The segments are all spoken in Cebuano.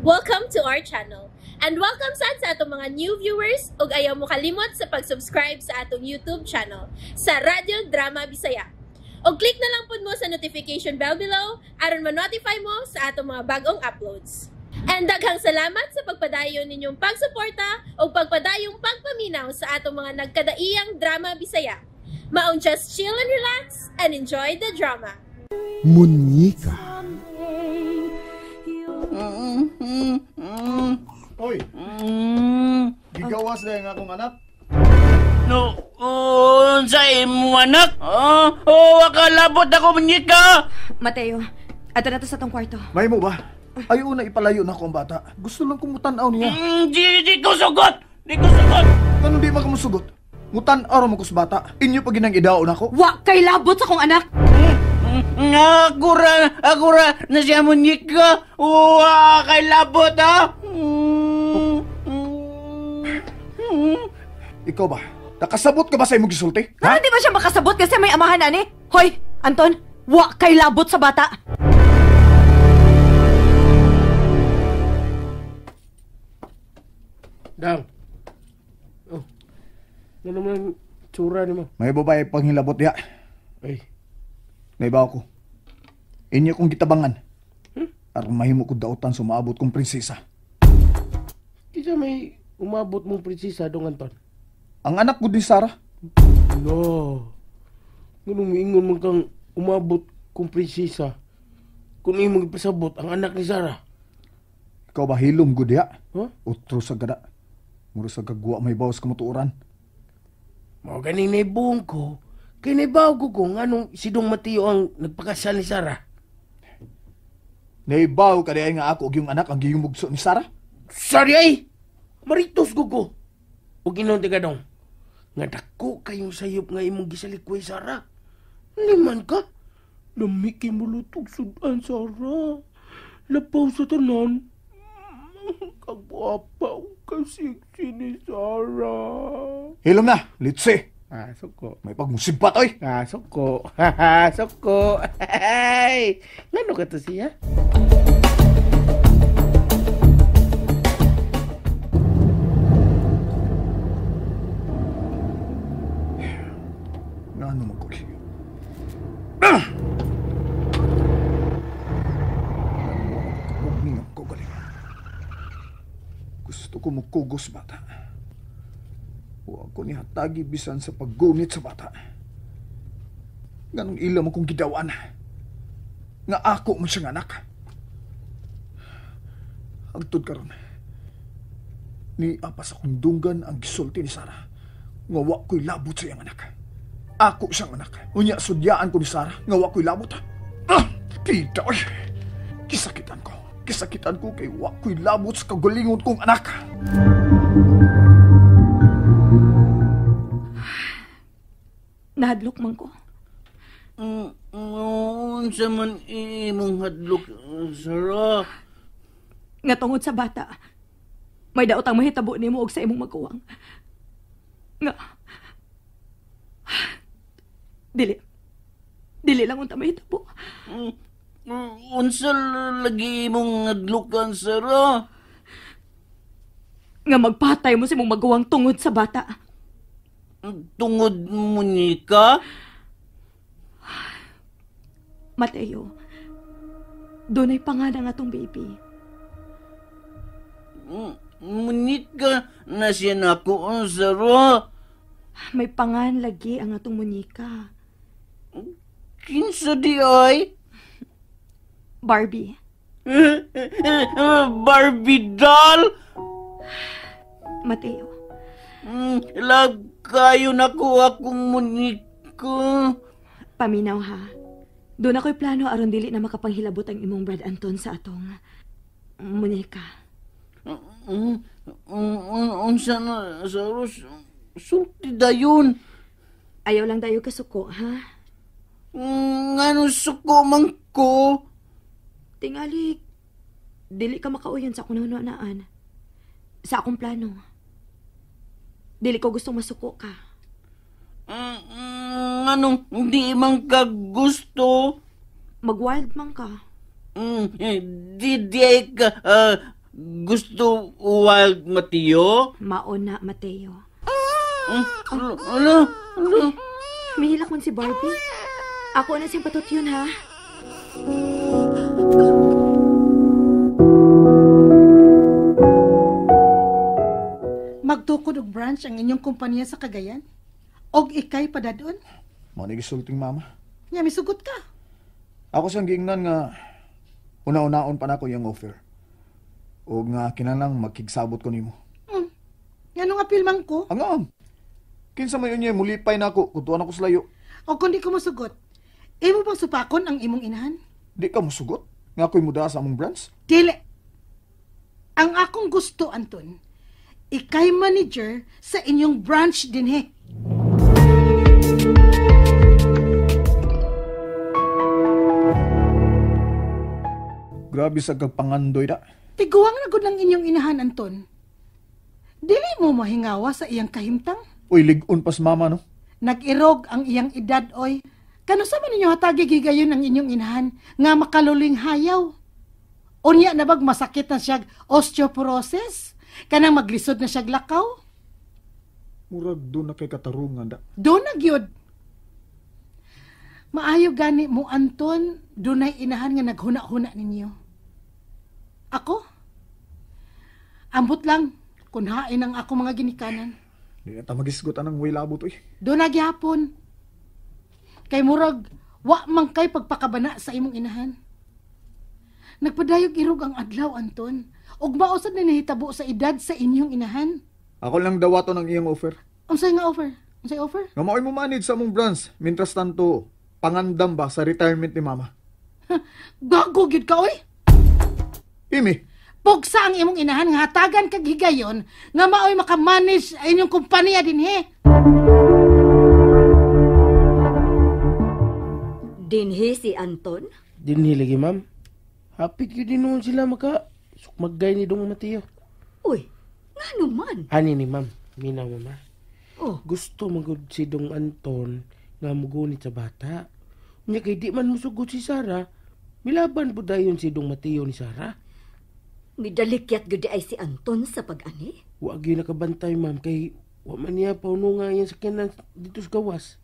Welcome to our channel. And welcome sad sa atong mga new viewers ug ayaw mo kalimot sa pag-subscribe sa atong YouTube channel sa Radyo Drama Bisaya. Og click na lang pud mo sa notification bell below aron ma-notify mo sa atong mga bagong uploads. And daghang salamat sa pagpadayon ninyong pagsuporta ug pagpadayong pagpaminaw sa atong mga nagkadaiyang drama Bisaya. Maong just chill and relax and enjoy the drama. Munyika. Hoy, gigawas na yung akong anak. No, unsa imo anak? Oh, wakalabot ako munyika. Mateo, ato na to sa tong kwarto. May mo ba? Ayaw na ipalayo na ako ang bata. Gusto lang kumutan-aw niya. Di ko sugot! Di ko sugot! Ganun di man kamusugot. Mutan-aw ra man ko sa bata. Inyo pa ginang idaon ako. Wa kay labot sa kong anak. Ako ra na siya munyika. Wa kay labot ha. Ikaw ba? Nakasabot ka ba sa imong gisulti? Ha? Di ba siya makasabot kasi may amahan ani? Hoy, Anton, wa kay labot sa bata. Dang. Oh. Ano naman tsura nimo? May babae panghilabot diha. Ay. Naibaw ko. Inyo kong gitabangan. Aron mahimo ko dautan sa maabot kong prinsesa. Kinsa may umabot mong prinsesa dong, Anton? Ang anak ko ni Sarah. No. Nganong miingon man kang umabot kong prinsesa kung imong ipasabot ang anak ni Sarah? Ikaw ba hilom gud diha? Huh? Utro sa gada. Mura sa gagwa may bawas kamutuoran. Mao ganing naibuong ko. Kay naibaw ko kung anong si Dong Mateo ang nagpakasal ni Sarah. Naibaw ka diay nga ako og yung anak ang giyumugso ni Sarah? Sorry ay! Maritos ko ko. O ginoon ti ka dong. Nga dako kayong sayop nga imong gisalikway, Sarah. Liman ka. Lami kay mulutog sudan, Sarah. Lapaw sa tanan. Kagwapa ka sexy ni Sarah. Hilom na, litsi. Ah, suko. May pagmusimpat, oy. Ah, suko. Suko. Ay, ngano ka to siya? Ngano man ko? Gusto ko mukugos bata. Wa ko ni hatagi bisan sa paggunit sa bata. Nganong ila mo kong gidawan. Nga ako man siyang anak. Agtod karon. Ni apas akong dunggan ang gisulti ni Sarah. Nga wa ko'y labot sa iyang anak. Ako siyang anak. Unya sudyaan ko ni Sarah. Nga wa ko'y labot. Ah! Tita, oy! Kisakitan ko. Kisakitan ko kay wa ko'y labot sa kagalingon kong anak. Nahadlok man ko. Unsa man imong hadlok, Sarah? Nga tungod sa bata, may daot ang mahitabo nimo og sa imong maguwang. Nga dili. Dili lang unta mahitabo. Unsa lagi imong hadlokan, Sarah? Nga magpatay mo sa imong maguwang tungod sa bata. Tungod munyika? Mateo, dunay pangalan nga tong baby. Munyika na siya nako, Sarah. May pangan lagi ang atong munyika. Kinsa di ay? Barbie. Barbie doll? Mateo. Love kayo nako akong munyika. Paminaw ha. Doon ako'y plano aron dili na makapanghilabot ang imong Brad Anton sa atong munyika. Unsa na, Sarah? Sulti dayon. Ayaw lang dayo kasuko, ha? Ngano suko man ko? Tingali, dili ka makauyon sa akong naan. Sa akong plano. Dili ko gustong masuko ka. Anong di man ka gusto? Mag-wild man ka. Di ka Gusto wild Mateo? Mauna, Mateo. Ano? Ano? Mihilak man si Barbie. Ako na siyang patot yun, ha? Magtukod og branch ang inyong kumpanya sa Cagayan? Og ikay padadon? Mao ni gisulting mama. Nya misugot ka. Ako siyang giingnan nga una-unaon pa nako iyang offer. O nga kinahanglang magkigsabot ko nimo. Ngano nga pilman ko? Angam. Kinsa may unya mulipay nako kung tuan ako sa layo. O kung di ko mosugot, imo bang supakon ang imong inahan? Di ka mosugot nga ako'y mudaa sa among branch? Dili. Ang akong gusto, Anton, ikay manager sa inyong branch dinhi. Grabe sa kagpangandoy da. Tiguang na gud ng inyong inahan, Anton. Dili mo mahingawa sa iyang kahimtang. Uy, lig-on pas mama, no? Nag-irog ang iyang edad, oy. Kano sa man ninyo hatagi gigayon ang inyong inahan nga makaluling hayaw? Unya na bag masakit na siyag osteoporosis? Kanang maglisod na siyag lakaw? Murag doon na kay katarungan da. Doon na gyud. Maayo gani mo, Anton, dunay inahan nga naghuna-huna ninyo. Ako? Ambot lang, kunhain ang ako mga ginikanan. Di na ta magisgot anang way labot, uy. Doon na gihapon. Kay murag, wa man kay pagpakabana sa imong inahan. Nagpadayog irog ang adlaw, Anton. Ug mausad na nahitabo sa edad sa inyong inahan. Ako lang dawaton ang iyang offer. Unsay nga offer? Unsay offer? Nga mao'y mo manage sa among branch, mintras tanto, pangandam ba sa retirement ni mama? Gago gyud ka, oy! Imi! Pugsa ang imong inahan nga hatagan kag higayon nga mao'y makamanage sa inyong kumpanya dinhi. Dinhi si Anton? Dinhi lagi, ma'am. Hapit yun din noon sila maka sukmaggay ni Dong Mateo. Uy, nga naman. Ani ni ma'am, minaw mama. Oh. Gusto magud si Dong Anton nga mugunit sa bata. Unya kay di man musugot si Sarah, milaban po dayon si Dong Mateo ni Sarah. Midalikyat gud ay si Anton sa pag-ani? Wa gyud nakabantay, ma'am, kay wa man niya pauno nga yan sa kanan dito sa gawas.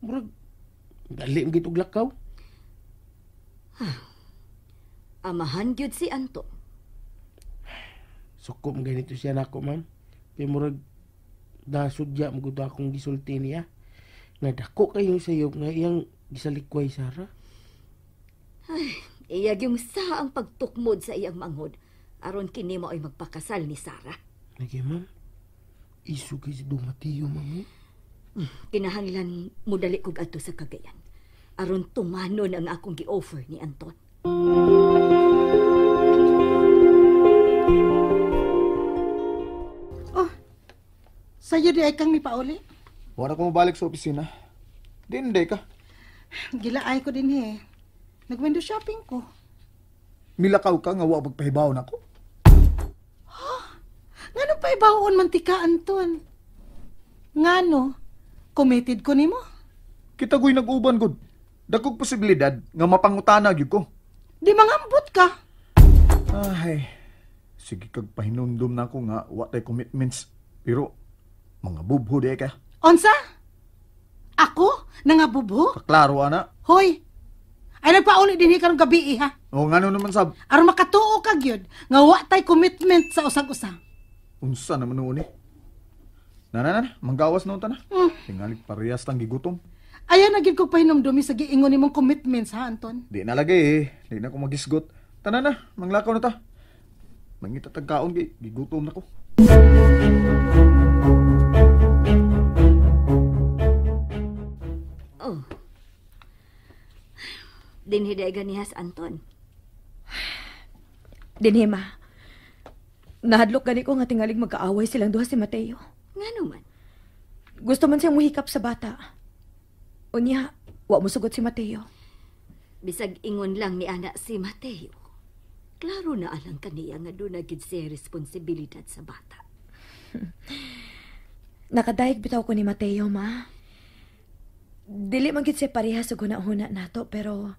Murag dali man gid og lakaw. Amahan gyud si Anton. Suko man ganito siya nako, ma'am. Pero murag nasudya mo gud akong gisulti niya. Nga dako kayong sayop nga iyang gisalikway, Sarah. Ay, iyag yung sa ang pagtukmod sa iyang manghod. Aron kini mo ay magpakasal ni Sarah. Lagi, ma'am. Isu kay si Dong Mateo, ma'am. Kinahanglan mudali kog adto sa Cagayan. Aron tumanon ang akong gi-offer ni Anton. Oh, sayo di ay kang mipauli? Wala ko mabalik sa opisina. Dinde ka. Gilaay ko din eh. Nag-window shopping ko. Milakaw ka nga wa pagpahibaw nako. Ha? Ngano pahibawoon man ti ka, Anton? Ngano? Committed ko nimo? Kita ko'y nag-uban gud. Dakog posibilidad nga mapangutana gyud ko. Di mangambot ka. Ay, sige kag pahinumdum nako nga wa tay commitments. Pero mga bubho di ka. Unsa? Ako? Nangabubho? Kaklaro ana. Hoy. Ay nagpauli dinhi karong gabi ha. O ngano naman sab? Aron makatuo ka gyud nga wa tay commitment sa usag-usa. Unsa naman nuon eh? Na, manggawas noon ta na. Tingali parehas tang gigutom. Ayaw na gyud kog pahinumdumi sa giingon nimong commitments ha, Anton. Di na lagi eh. Di na ko magisgot. Tana na, manglakaw na ta. Mangita tag kaon kay gigutom na ko. Oh. Dinhi day ganihas, Anton. Dinhi, ma. Nahadlok gani ko nga tingalig magkaaway silang duha si Mateo. Ngano man? Gusto man siyang muhikap sa bata. Unya, wa mo sugot si Mateo. Bisag ingon lang ni ana si Mateo. Klaro na alang kaniya nga doon na gid siya responsibilidad sa bata. Nakadayeg bitaw ko ni Mateo, ma. Dili man gid siya pareha sa guna-huna nato, pero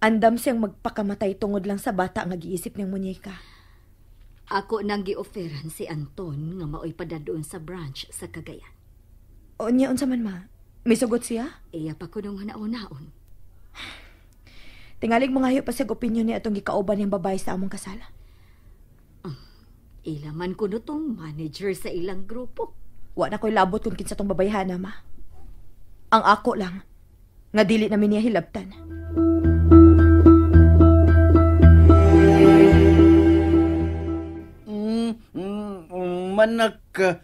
andam siyang magpakamatay tungod lang sa bata nga giisip niyang munyeka. Ako nang gioferan si Anton nga maoy padadoon sa branch sa Cagayan. Unya unsa man ma? Misugot siya? Iya pa ko nung hanaon-naon. Tingalig mangayo pa siyag opinyon ni atong gikauban niyang babae sa among kasal. Ila man kuno tong manager sa ilang grupo. Wa na ko'y labot kung kinsa tong babayhana, ma. Ang ako lang, nga dili namin niya hilabtan. Manak ka,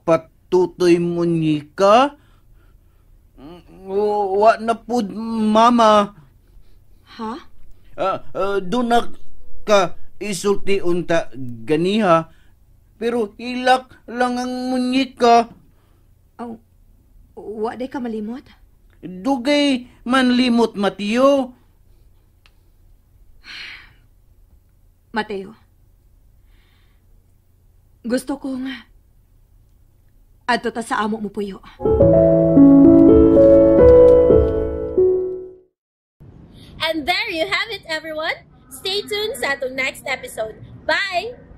patutoy munyika? Wa na pud, mama. Ha? Doon na ka isulti unta ganiha, pero hilak lang ang munyika. Oh, wa day ka malimot? Dugay man limot, Mateo. Mateo, gusto ko nga adto ta sa amo mo puyo. And there you have it, everyone. Stay tuned sa atong next episode. Bye!